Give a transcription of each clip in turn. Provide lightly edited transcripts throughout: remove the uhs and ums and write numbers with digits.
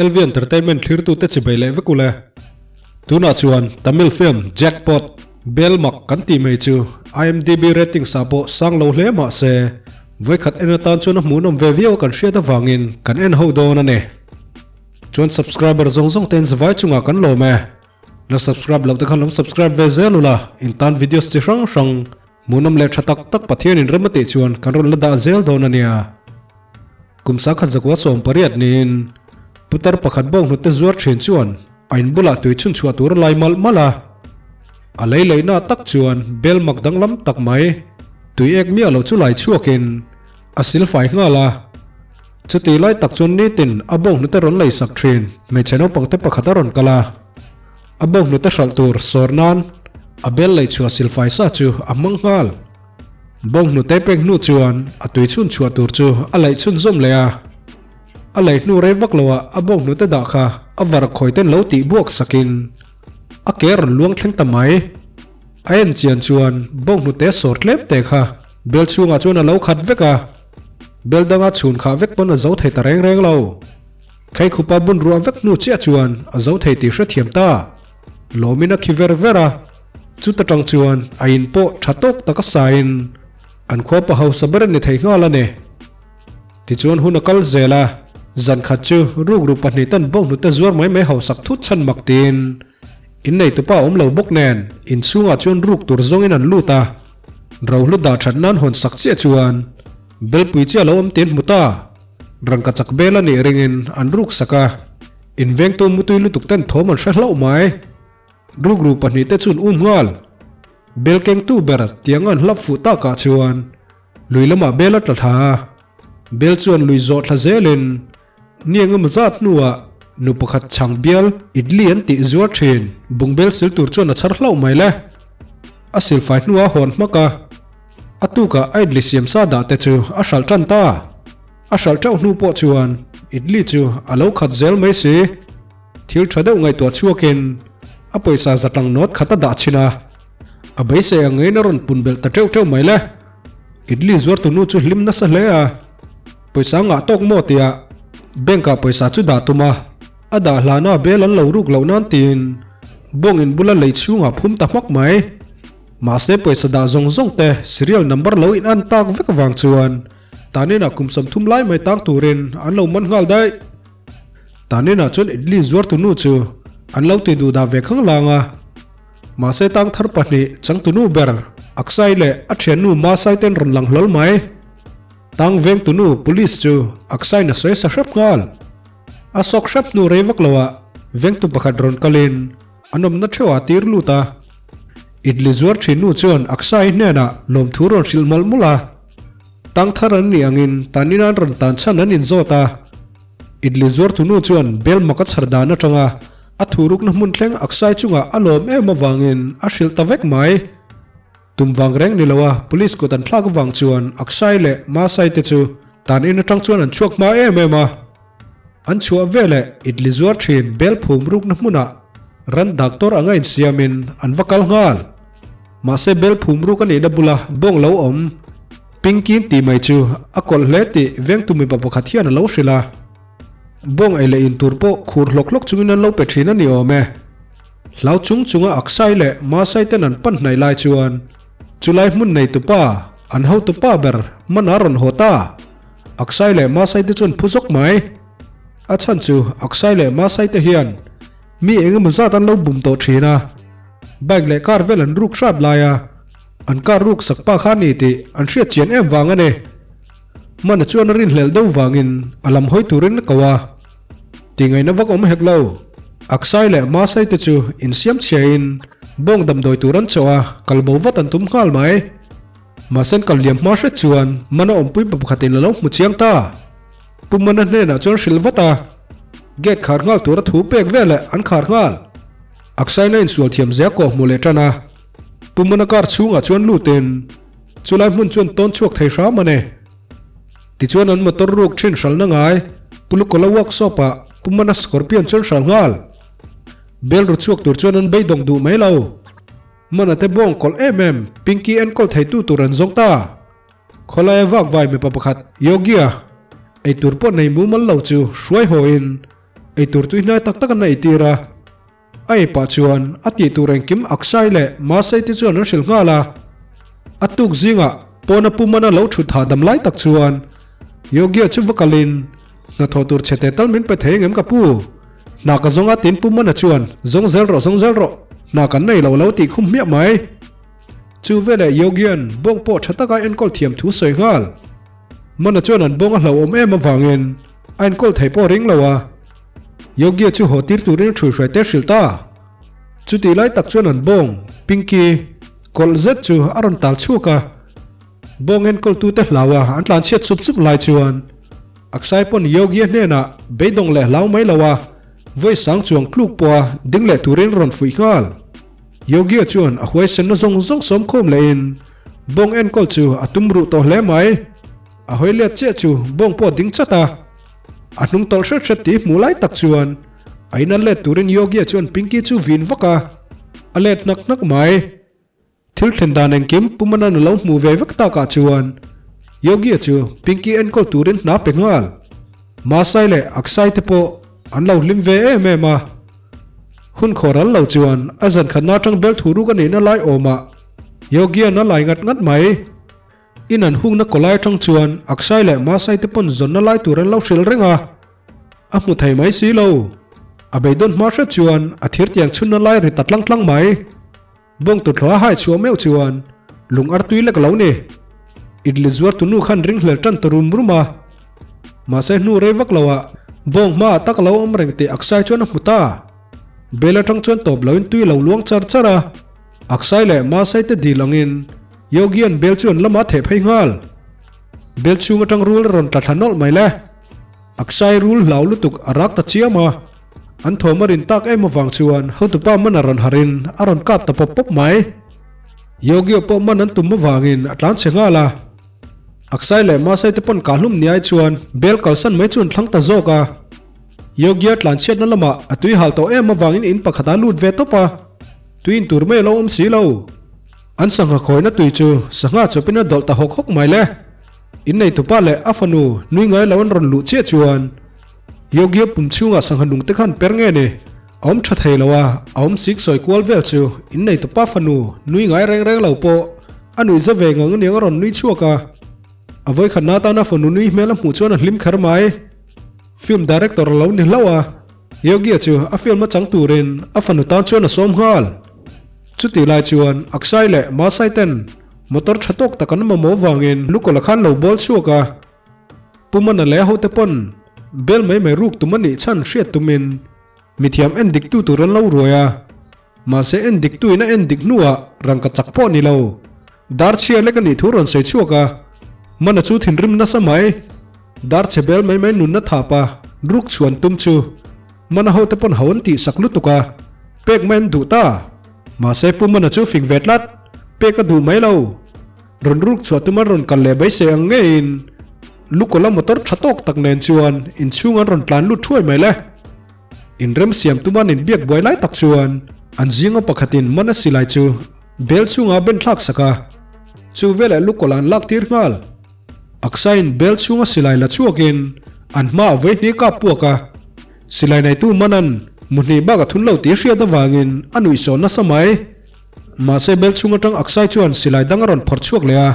LV Entertainment thlirtute chibei leh vek ule. Tunah chuan Tamil film Jackpot, Bel mak kan tih mai chu IMDb ratings ah pawh sang lo hle mah se, vawikhat en atan chuan a hmuhnawm ve viau a kan hriat avangin kan en ho dawn a ni. Chuan subscriber zawng zawng ten zavai chungah kan lawm e. La subscribe loh te khan lo subscribe ve zel ula, in tan videos chi hrang hrang hmuhnawm leh tha tak tak Pathian in rem a tih chuan kan rawn la dah zel dawn a nia. Kum sakhat zakua 18 niin putar pakhat bawng hnute zuar thin chuan a in bulah tui chhun chhuah tur a lai malh malh a. A lei leihna tak chuan bel mak danglam tak mai tui ek miah lo chu lai chhuakin a sil fai nghal a. Chuti lai tak chuan nitin a bawng hnute rawn lei sak thin hmeichhe naupang te pakhat a rawn kal a. A bawng hnute hralh tur sawr nan a bel lei chhuah sil fai sa chu a hmang nghal. Bawnghnute pek hnu chuan a tui chhun chhuah tur chu a laih chhun zawm leh a. A laih hnu rei vak loah a bawnghnute dah kha a var khawi ten lo tih buak sakin a ke rawn luang thleng ta mai. A en chian chuan bawnghnute sawr tlem te kha bel chhungah chuan a lo khat vek a. Bel danga chhun khah vek pawn a zo thei ta reng reng lo. Khaikhupa bun ruah vek hnu chiah chuan a zo thei tih hrethiam ta. Lawmin a khi ver ver a. Chuta tang chuan a in pawh tha tawk tak a sain an khua pa hausa ber a ni thei nghal a ni. Tichuan hun a kal zel a, zan khat chu rukru pahnih tan bawnghnute zuar mai mai hausak thut chhan mak tiin inneitupa a awm lo bawk nen inchhungah chuan ruk tur zawngin an lut a, rohlu dah that nan hawn sak chiah chuan belpui chiah lo awm tiin hmu ta. Rangka chak bel a nih ringin an ruk sak a, invengtu mutui lutuk ten thawm an hre hlauh mai. Rukru pahnihte chuan um nghal. Bel kengtu ber tiang an hlap fuh takah chuan lui lamah bel a tla thla a. Bel chuan lui zawh thla zelin ni engemaw zat hnuah nu pakhat chhang bial idli an tih zuar thin bungbel sil tur chuan a chhar hlauh mai le. A silfai hnuah a hawn hmak a. A tukah a idli siam sa dah te chu a hralh tan ta. A hralh teuh hnu pawh chuan idli chu a lo khat zel mai si. Thil tha deuh ngaihtuah chhuakin a pawisa zatlang nawt khat a dah chhin a, a beisei ang ngeiin a rawn pun belh ta teuh teuh mai le. Idli zuartu nu chu hlim nasa hle a, pawisa ngah tawk maw tia bank ah pawisa chu dah tum a, a dah hlana bel an lo ruk loh nan tiin bawng in bula lei chhungah phum ta hmak mai. Mahse pawisa dah zawng zawng te serial number lo in an tak vek avang chuan tanin ah kum 30 lai mai tang turin an lo man nghal daih. Tanin ah chuan idli zuartu nu chu an lo ti duh dah ve khang lang a. Mahse tang thar pahnih changtunu ber Aksai leh a thiannu Masai ten rawn lang hlawl mai. Tang vengtunu police chu Aksaiin a sawi sa hrep nghal. A sawk hrep hnu rei vak lo ah vengtu pakhat rawn kalin an awmna theuh ah tir lut a. Idli zuar thin nu chuan Aksai hnenah lawmthu rawn hrilh mawlh mawlh a. Tang thar an nih angin tanin an rawn tan chhan an inzawt a. Idli zuartu nu chuan bel mak a chhar dan atanga a thurukna hmun thleng Aksai chungah a lawm em avangin a hrilh ta vek mai. Tum vang reng ni loa police kut an thlak avang chuan Aksai leh Masai te chu tan in atang chuan an chhuak hma em em a. An chhuah veleh idli zuar thin bel phum rukna hmunah ran doctor anga insiamin an va kal nghal. Mahse bel phum ruk a nihna bula bawng lo awm Pinky tih mai chu a kawlh hle tih vengtu mipa pakhat hian a lo hrilh a. Bawng ei leh in tur pawh khur hlawk hlawk chungin an lo pe thin a ni awm e. Hlau chung chunga Aksai leh Masai ten an pan hnaih lai chuan chulai hmun nei tupa, an hotu pa ber man a rawn haw ta. Aksai leh Masai te chuan phu zawk mai. A chhan chu Aksai leh Masai te hian mi engemaw zat an lo bum tawh thin a. Bike leh car vel an ruk hrat lai a. An car ruk sak pa kha ni tih an hriat chian em vang a ni. Mana chuan a rinhlelh deuh vangin a lam hawi turin a ko a. Tingaihna vak awm hek lo. Aksai leh Masai te chu insiam chhiain bawng damdawi tur an chawh a, kal bo vat an tum nghal mai. Mahse an kal liam hma hret chuan Mana awmpui pa pakhatin a lo hmu chiang ta. Pu Mana hnenah chuan hrilh vat a, gate khar nghal tura thu pek veleh an khar nghal. Aksai-na insual thiam zia kawh hmuh leh tan a. Pu Mana car chhungah chuan lutin chulai hmun chuan tawn chhuak thei hram a ni. Tichuan an motor ruk thin hralna ngai Pulukola workshop-ah Pu Mana Scorpion chuan hral nghal. Bel ru chhuak tur chuan an beidawng duh mai lo. Mana te bawng kawlh em em Pinky enkawl theitu tur an zawng ta. Khawlaia vak vai mipa pakhat Yogi-a eitur pawh nei mumal lo chu hruai hawiin. Eitur tui hnai tak tak an eitir a. A ei pah chuan a tih tur engkim Aksai leh Masai te chuan an hrilh nghal a. A tuk zingah pawna pu mana lo thut hahdam lai tak chuan Yogia chu va kalin, Hnathawh tur chhe teh tal min pe thei engem ka pu? Hna ka zawng a tin pu mana chuan, Zawng zel rawh, zawng zel rawh, hna kan nei lo lo tih khum hmiah mai. Chu veleh Yogian bawng pawh tha taka enkawl thiam thu sawi nghal. Mana chuan an bawng a hlauhawm em avangin a enkawl thei pawh ring lo a. Yogia chu haw tir turin a ṭhuihruai te hrilh ta. Chutih lai tak chuan an bawng, Pinky, kawlh zet chu a rawn tal chhuak a. Bawng enkawltute hlau a an tlan chhiat sup sup lai chuan Aksai pawn Yogia hnenah beidawng leh hlau mai lo a vawi sang chuang tluk pawha ding leh turin rawn fuih nghal. Yogia chuan a huaisenna zawng zawng sawm khawm lehin bawng enkawl chu a tum ruh tawh hle mai. A hawi let chiah chu bawng pawh a ding chat a. A hnung tawlh hret hret tih hmuh lai tak chuan a in an let turin Yogia chuan Pinky chu vin vak a, a let hnak hnak mai. Thil thlen dan engkim Pumanan a lo hmuh ve vek takah chuan Yogia chu Pinky enkawl turin hna pe nghal. Masai leh Aksai te pawh an lo hlim ve em em a. Hun khawh ral lo chuan a zan khatna atang bel thu ruk a nihna lai awmah Yogian a lai ngat ngat mai. In an hungna kawlai atang chuan Aksai leh Masai te pawn zawnna lai tur an lo hrilh reng a, a hmu thei mai si lo. A beidawn hma hret chuan a thirtiang chhunna lai ri ta tlang tlang mai. Bawng tuthlawh a hai chhuah meuh chuan lung artui lek lo ni. Idli zuar tu nu khan ringhlel tan ta rum rum a. Mahse hnu rei vak lo ah bawng hma ah tak a lo awm reng tih Aksai chuan a hmu ta. Bel atang chuan tawp lo in tui a lo luang char char a. Aksai leh Masai te dil angin Yogi-a'n bel chu an lamah a theh phei nghal. Bel chhung atang rul a rawn tla thla nawlh mai le. Aksai rul hlau lutuk a rak ta chiam a. An thawm a rin tak em avang chuan hotupa man a rawn harh in a rawn kap ta pawp pawp mai. Yogi-a pawh man an tum avangin a tlan chhe nghal a. Aksai leh Masai te pawn kahlum niai chuan bel kalsan mai chu an thlang ta zawk a. Yogi-a tlan chhiatna lamah a tui hal tawh em avangin in pakhat a lut ve tawp a. Tui in tur mai a lo awm si lo. An sangha khawina tui chu sangha chawpin a dawlh ta hawk hawk mai le. Inneitupa leh a fanu nui ngai lo an rawn luh chiah chuan Yogi-a pum chhungah sangha nung te khan per nge ni? A awm tha thei lo a, a awm sik sawi kual vel chu inneitupa fanu nui ngai reng reng lo pawh a nuih za ve ngang aniang a rawn nui chhuak a. A vawikhatna atana fanu nui hmel a hmuh chuan a hlim kher mai. Film director a lo ni hlauh a. Yogi-a chu a film a chang turin a fanu tan chuan a sawm nghal. Chutih lai chuan Akshay leh Masai ten motor tha tawk tak an mamawh vangin Lukola khan lo bawl chhuak a. Pu Mana leh a hote pawn bel mai mai ruk tum a nih chhan hriat tumin mithiam en dik tu tur an lo ruai a. Mahse en dik tuin a en dik hnuah rangka chak pawh ni lo. Dar chhia lek a nih thu rawn sawi chhuak a, Mana chu thinrim nasa mai. Dar chhe bel mai mai nunna thap a, ruk chhuan tum chu Mana hote pawn ho an tih sak lutuk a, pek mai an duh ta. Mahse Pu Mana chu fing ve tlat, pek a duh mai lo. Rawn ruk chhuah tum an rawn kal leh beisei ang ngeiin Lukawla motor tha tawk tak nen chuan inchhung an rawn tlan lut thuai mai le. Inrem siam tuma an inbiak buai lai tak chuan an zinga pakhatin man a silai chu bel chhungah a ben thlak sak a, chu veleh lukawlh an lak tir nghal. Aksain bel chhunga silai la chhuakin an hmaah vawihnih kap puak a, silai neitu manan muhnih bak a thun lo tih hriat avangin a nuihsawn nasa mai. Mahse bel chhung atang Aksai chuan silai dang a rawn phawrh chhuak leh a,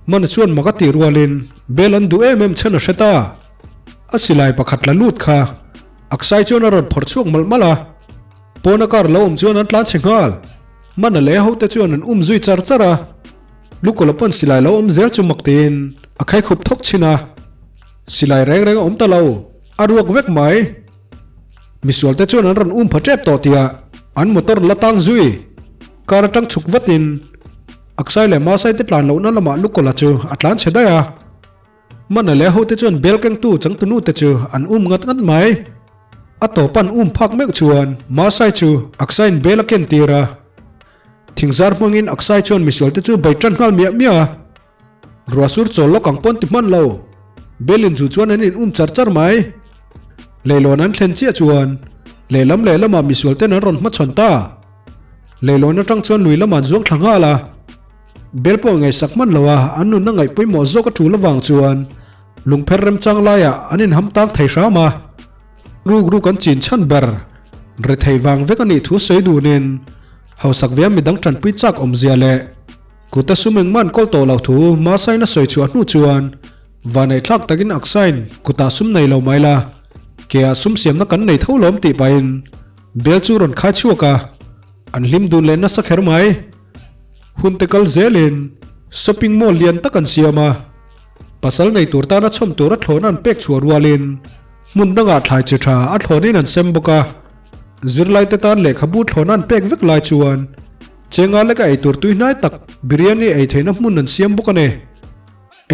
Mana chuan mak a tih rualin bel an duh em em chhan a hre ta. A silai pakhat la lut kha Aksai chuan a rawn phawrh chhuak malh malh a, pawna car lo awm chuan an tlan chhe nghal. Mana leh a hote chuan an um zui char char a, Lukawla pawn silai lo awm zel chu mak tiin a khai khup thawk chhin a, silai reng reng a awm ta lo, a ruak vek mai. Misualte chuan an rawn um pha tep tawh tia an motor la tang zui. Car atang chhuk vatin Aksai leh Masai te tlan lohna lamah Lukawla chu a tlan chhe daih a. Mana leh hote chuan bel kengtu changtunu te chu an um ngat ngat mai. A tawp an um phak meuh chuan Masai chu Aksaiin bel a ken tir a. Thingzar hmangin Aksai chuan misual te chu bei tan nghal miah miah a. Ruahsur chawl lawk ang pawn ti hman lo. Bel in chu chuan an in um char char mai. Leilawn an thlen chiah chuan lehlam lehlamah misual ten an rawn hmachhawn ta. Leilawn atang chuan lui lamah an zuang thla nghal a. Bel pawh ngaihsak hman lo a, an nunna ngaih pawimawh zawk a tul avang chuan lungpher remchang laiah an inham tang thei hram a. Rukru kan chin chhan ber rethei vang vek a nih thu sawi dunin hausak via midang tanpui chak awmzia leh kuta sum engmah an kawl tawh lo thu Masain a sawi chhuah hnu chuan vanei thlak takin Aksain kutah sum nei lo mai la, ke ah sum siamna kan nei tho lawm tih pahin bel chu rawn khai chhuak a, an hlim dun leh nasa kher mai. Hun te kal zelin shopping mall lian tak an siam a. Pasal nei tur tana chhawm tura thlawhna an pek chhuah rualin hmun dangah thlai chi tha a thlawnin an sem bawk a. Zirlaite tan lehkhabu thlawhna an pek vek lai chuan chenga leka eitur tui hnai tak biryani ei theihna hmun an siam bawk a ni.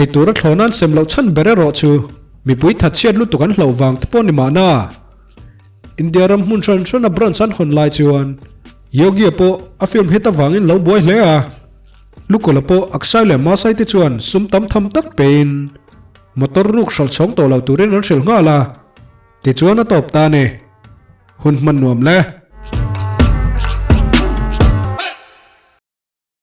Eitura thlawhna an sem loh chhan ber erawh chu mipui thatchhiat lutuk an hlauh vang te pawh ni mahna. India ram hmun hran hrana branch an hawn lai chuan Yogi-a pawh a film hit avangin lo buai hle a. Lukola pawh Akshay leh Masai te chuan sum tam tham tak pein motor ruk hralh chhawng tawh lo turin an hrilh nghal a, tichuan a tawp ta a ni. Hun hman nuam le.